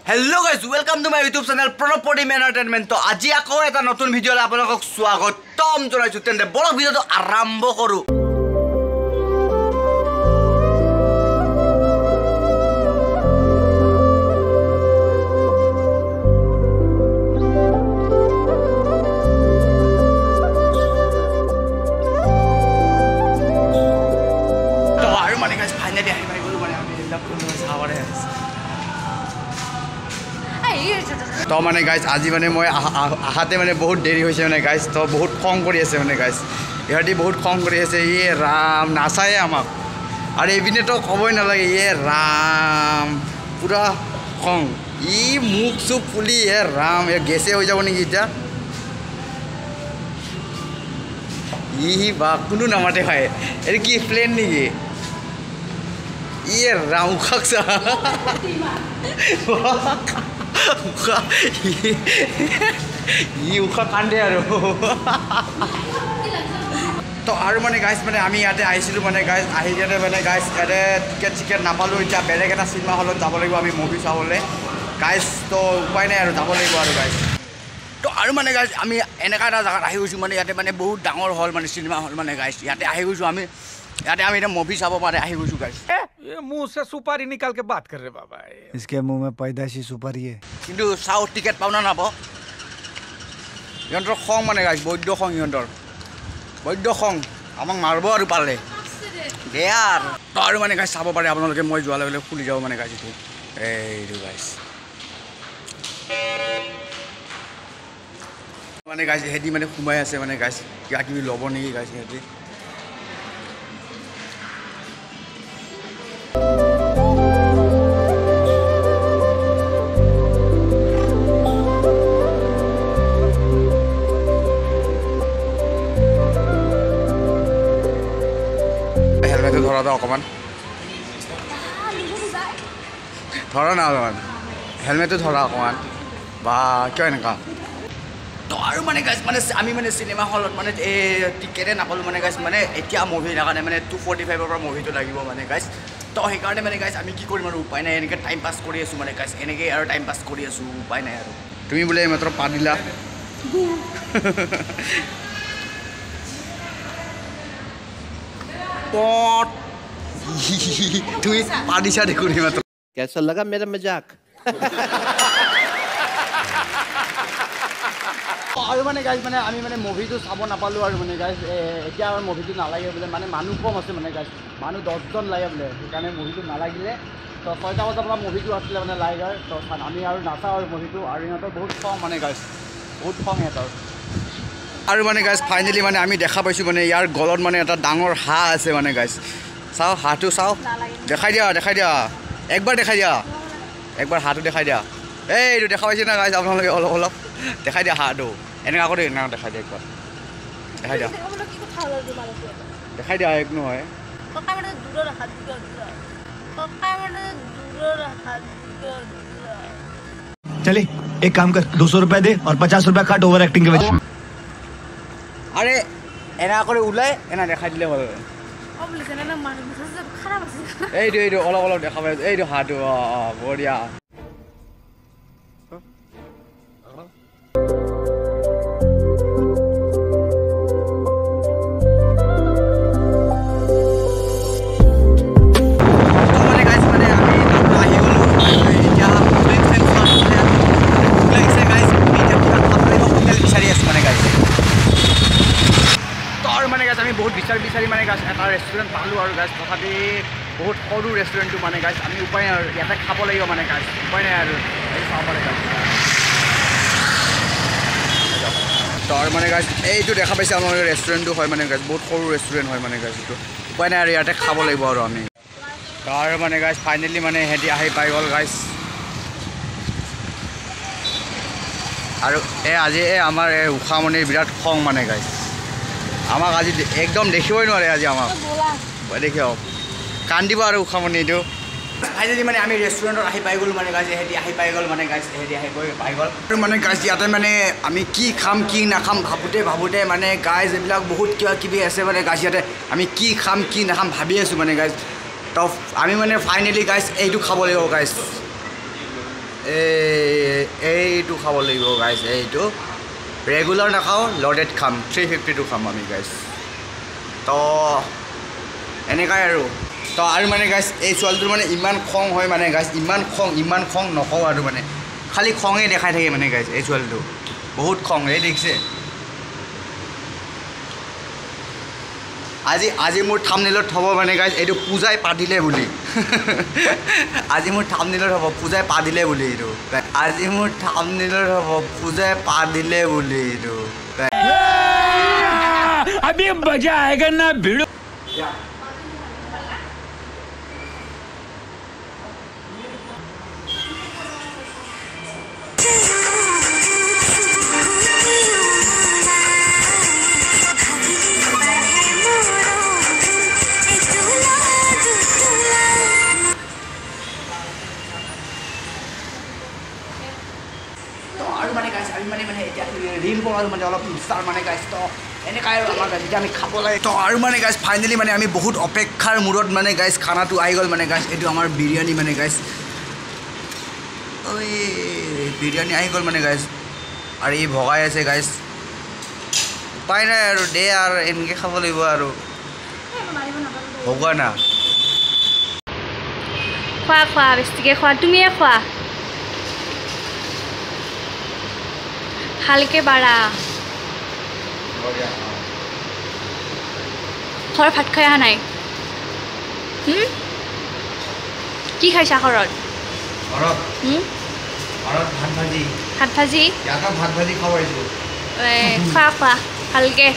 Hello guys, welcome to my YouTube channel Pranab Pratim entertainment. তো আজি আকৌ এটা নতুন ভিডিঅ'লৈ আপোনালোকক স্বাগতম জনাইছোঁ। তেন্তে বলক ভিডিঅ'টো আৰম্ভ কৰোঁ। তো আৰু মানে গাইজ ফাইনেলি আহি পাই গ'লোঁ, মানে আমি এইবিলাক চাব। তো মানে গাইজ আজি মানে মই আহাতে মানে বহুত দেৰি হৈছে মানে গাইজ। তো বহুত খং কৰি আছে মানে গাইজ, ইহঁতি বহুত খং কৰি আছে। ইয়ে ৰাম, নাচায়ে আমাক। আৰু এইপিনেতো ক'বই নালাগে, ইয়ে ৰাম পূৰা খং। ই মুখ চুখ ফুলি, হে ৰাম, এই গেছে হৈ যাব নেকি এতিয়া। ই বা কোনো নামাতে ভাই, এইটো কি প্লেন নেকি? ইয়ে ৰাম, উশাক চা, উশাহ, ই উশাহ কান্দে আৰু। তো আৰু মানে গাইজ মানে আমি ইয়াতে আহিছিলোঁ মানে গাইজ, আহি কিনে মানে গাইজ ইয়াতে টিকেট চিকেট নাপালোঁ। এতিয়া বেলেগ এটা চিনেমা হলত যাব লাগিব আমি মুভি চাবলৈ গাইজ। তো উপায় নাই আৰু, যাব লাগিব আৰু গাইজ। তো আৰু মানে গাইজ আমি এনেকুৱা এটা জেগাত আহি গৈছোঁ, মানে ইয়াতে মানে বহুত ডাঙৰ হল, মানে চিনেমা হল মানে গাইজ। ইয়াতে আহি গৈছোঁ আমি, ইয়াতে আমি এতিয়া মুভি চাব মানে আহি গৈছোঁ গাইজ। ये मुंह से सुपारी निकाल के बात कर रहे बाबा, इसके मुंह में पैदाइशी सुपारी है। কিন্তু চাওঁ টিকেট পাওঁ না নাপাওঁ। ইহঁতৰ খং মানে গাইজ, বৈদ্য খং ইহঁতৰ, বৈদ্য খং, আমাক মাৰিব আৰু পালে বেয়া আৰু। তো আৰু মানে গাইজ চাব পাৰে আপোনালোকে, মই যোৱাৰ লগে লগে খুলি যাব মানে গাইজ এইটো, এইটো গাইজ মানে গাইজ সিহঁতি মানে সোমাই আছে মানে গাইজ, কিবা কিবি ল'ব নেকি গাইজ সিহঁতি। হেলমেটটো ধৰা দে অকণমান, ধৰা না অলপমান, হেলমেটটো ধৰা অকণমান, বা কিয় এনেকুৱা। তো আৰু মানে গাইজ মানে আমি মানে চিনেমা হলত মানে এই টিকেটে নাপালোঁ মানে গাইজ। মানে এতিয়া মুভি কাৰণে মানে 2:45ৰ পৰা মুভিটো লাগিব মানে গাইজ। তো সেইকাৰণে মানে গাইজ আমি কি কৰিম আৰু, উপায় নাই, এনেকৈ টাইম পাছ কৰি আছোঁ মানে গাইজ, এনেকৈ আৰু টাইম পাছ কৰি আছোঁ, উপায় নাই আৰু। তুমি বোলে এইমাত্ৰ পা দিলা। পট, তুমি পা দিছা দেখোন এইমাত্ৰ। कैसा लगा मेरा मजाक? আৰু মানে গাইজ মানে আমি মানে মুভিটো চাব নাপালোঁ আৰু মানে গাইজ। এতিয়া আৰু মুভিটো নালাগে বোলে, মানে মানুহ কম আছে মানে গাইজ, মানুহ 10জন লাগে বোলে, সেইকাৰণে মুভিটো নালাগিলে। তো 6টা বজাৰ পৰা মুভিটো আছিলে মানে লাইগাৰ। তো আমি আৰু নাচাওঁ আৰু মুভিটো, আৰু ইহঁতৰ বহুত খং মানে গাইজ, বহুত খং ইহঁতৰ। আৰু মানে গাইজ ফাইনেলি মানে আমি দেখা পাইছোঁ মানে ইয়াৰ গলত মানে এটা ডাঙৰ হাঁহ আছে মানে গাইজ। চাওঁ হাঁহটো, চাওঁ, দেখাই দিয়া, দেখাই দিয়া, একবাৰ দেখাই দিয়া, একবাৰ হাঁহটো দেখাই দিয়া। এইটো দেখা পাইছে না গাইজ আপোনালোকে? অলপ অলপ দেখাই দিয়া হাঁহটো, এনেকুৱা কৰি এনেকুৱা দেখাই দিয়া, একবাৰ দেখাই দিয়া, দেখাই দিয়া, এক নহয়। चले एक काम कर, 200 रुपया दे और 50 रुपया काट ओवर एक्टिंग के वजह। আৰে এনেকুৱা কৰি ওলাই এনে দেখাই দিলে হ'ল। এইটো এইটো অলপ অলপ দেখা পাইছোঁ, এইটো হাঁহটো, অঁ অঁ বঢ়িয়া। মানে গাইজ মানে আমি আহি গ'লোঁ এতিয়া, প্লেন চেন ভোক লাগিছে গাইজ, আমি এতিয়া কিবা খাব লাগিব, হোটেল বিচাৰি আছোঁ মানে গাইজ। তো আৰু মানে গাইজ আমি বহুত বিচাৰি বিচাৰি মানে গাইজ এটা ৰেষ্টুৰেণ্ট পালোঁ আৰু গাইজ। তথাপি বহুত সৰু ৰেষ্টুৰেণ্টটো মানে গাইজ, আমি উপায় নাই আৰু ইয়াতে খাব লাগিব মানে গাইজ, উপায় নাই আৰু, এই চাব পাৰে গাইজ। তো আৰু মানে গাইজ এইটো দেখা পাইছে আপোনালোকে ৰেষ্টুৰেণ্টটো হয় মানে গাইজ, বহুত সৰু ৰেষ্টুৰেণ্ট হয় মানে গাইজ, এইটো উপায় নাই আৰু ইয়াতে খাব লাগিব আৰু আমি। তো আৰু মানে গাইজ ফাইনেলি মানে সিহঁতি আহি পাই গ'ল গাইজ। আৰু এই আজি এই আমাৰ এই উষামণিৰ বিৰাট খং মানে গাইজ, আমাক আজি একদম দেখিবই নোৱাৰে আজি আমাক, দেখিব কান্দিব আৰু উষামণি এইটো। ফাইনেলি মানে আমি ৰেষ্টুৰেণ্টত আহি পাই গ'লোঁ মানে গাইজ, ইহঁতি আহি পাই গ'ল মানে গাইজ, ইহঁতি আহি গৈ পাই গ'ল। আৰু মানে গাইজ ইয়াতে মানে আমি কি খাম কি নাখাম ভাবোঁতে ভাবোঁতে মানে গাইজ এইবিলাক বহুত কিবা কিবি আছে মানে গাইজ, ইয়াতে আমি কি খাম কি নাখাম ভাবি আছোঁ মানে গাইজ। তো আমি মানে ফাইনেলি গাইজ এইটো খাব লাগিব গাইজ। এইটো খাব লাগিব গাইজ। এইটো ৰেগুলাৰ নাখাওঁ, লডেড খাম, 350টো খাম আমি গাইজ। তো এনেকাই আৰু। তো আৰু মানে গাইজ এই ছোৱালীটোৰ মানে ইমান খং হয় মানে গাইজ, ইমান খং, ইমান খং নকওঁ আৰু মানে, খালি খঙে দেখাই থাকে মানে গাইজ। এই ছোৱালীটো বহুত খং, এই দেখিছে। আজি আজি মোৰ থাম্বনেইলত হ'ব মানে গাইজ এইটো পূজাই পাতিলে বুলি। আজি মোৰ থাম্বনেইলত হ'ব পূজাই পাতিলে বুলি এইটো। আজি মোৰ থাম্বনেইলত হ'ব পূজাই পাতিলে বুলি এইটো। अभी मजा आएगा ना भिड़ो। আৰু মানে গাইজ আমি মানে মানে এতিয়া ৰিল বনালোঁ মানে অলপ ইনষ্টাৰ মানে গাইজ। তো এনেকাই আৰু আমাৰ গাইজ এতিয়া আমি খাব লাগে। তো আৰু মানে গাইজ ফাইনেলি মানে আমি বহুত অপেক্ষাৰ মূৰত মানে গাইজ খানাটো আহি গ'ল মানে গাইজ। এইটো আমাৰ বিৰিয়ানী মানে গাইজ, ঐ বিৰিয়ানী আহি গ'ল মানে গাইজ। আৰু ই ভগাই আছে গাইজ, উপায় নাই আৰু দে আৰু এনেকৈ খাব লাগিব আৰু, ভগোৱা না। খোৱা খোৱা বেছিকৈ খোৱা, তুমিয়ে খোৱা ভালকে বাঢ়া। ঘৰত ভাত খাই অহা নাই? কি খাইছা ঘৰত? ভাত ভাজি। খোৱা খোৱা ভালকে।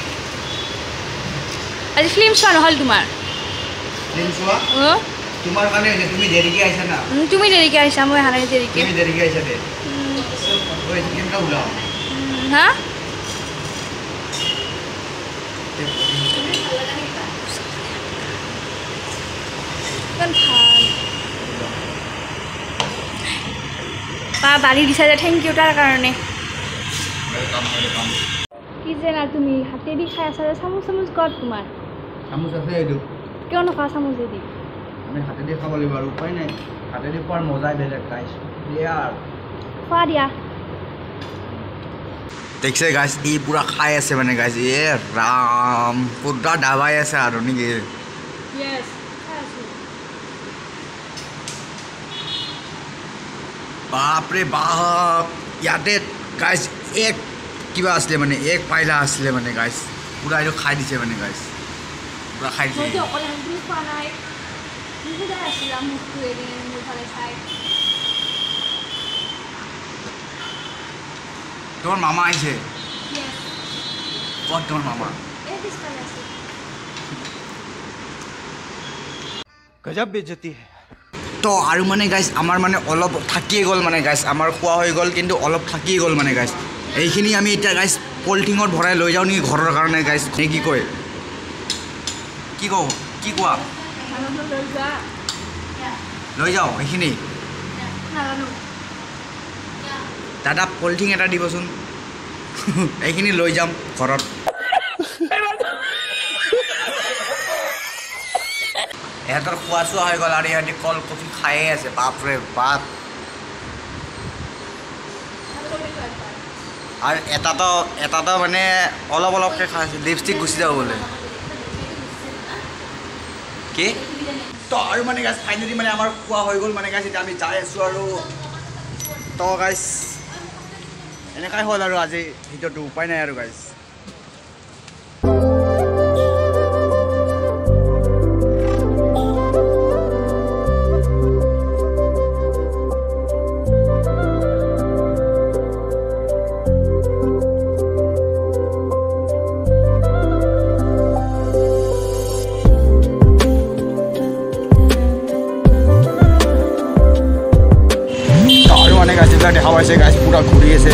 আজি ফিল্ম চোৱা নহ'ল তোমাৰ? তুমি দেৰিকে আহিছা, মই অহা নাই দেৰিকে। হা ইমান ভাল বা বাঢ়ি দিছা যে, thank U তাৰ কাৰণে। কি যে না তুমি হাতেদি খাই আছা যে, চামুচ চামুচ ক'ত তোমাৰ? চামুচ আছে এইটো। কিয় নোখোৱা চামুচেদি? আমি হাতেদি খাব লাগিব আৰু উপায় নাই, হাতেদি খোৱাৰ মজাই বেলেগ গাইজ। খোৱা দিয়া। দেখিছে গাইজ ই পূৰা খাই আছে মানে গাইজ, এ ৰাম পূৰা দাবাই আছে আৰু নেকি। বাপৰে বাপ, ইয়াতে গাইজ এক কিবা আছিলে মানে, এক পাইলা আছিলে মানে গাইজ, পূৰা এইটো খাই দিছে মানে গাইজ, পূৰা খাই দিছে। তোমাৰ মামা আহিছে? ক'ত তোমাৰ মামা? গজব বেইজ্জতি হে। তো আৰু মানে গাইজ আমাৰ মানে অলপ থাকিয়ে গ'ল মানে গাইজ, আমাৰ খোৱা হৈ গ'ল কিন্তু অলপ থাকিয়ে গ'ল মানে গাইজ। এইখিনি আমি এতিয়া গাইজ পলিথিঙত ভৰাই লৈ যাওঁ নেকি ঘৰৰ কাৰণে গাইজ, নে কি কয়? কি কওঁ, কি কোৱা? লৈ যাওঁ এইখিনি? দাদা পলিথিন এটা দিবচোন, এইখিনি লৈ যাম ঘৰত। ইহঁতৰ খোৱা চোৱা হৈ গ'ল আৰু ইহঁতি কল কফি খায়ে আছে, বাপৰে বাপ। আৰু এটাতো মানে অলপ অলপকৈ খাইছে, লিপষ্টিক গুচি যাব বোলে কি। তো আৰু মানে গাইজ ফাইনেলি মানে আমাৰ খোৱা হৈ গ'ল মানে গাইজ, এতিয়া আমি যাই আছোঁ আৰু। তো গাইজ এনেকাই হ'ল আৰু আজি ভিডিঅ'টো, উপায় নাই আৰু গাইজ। দেখা পাইছে গাইজ, পুৰা ঘূৰি আছে।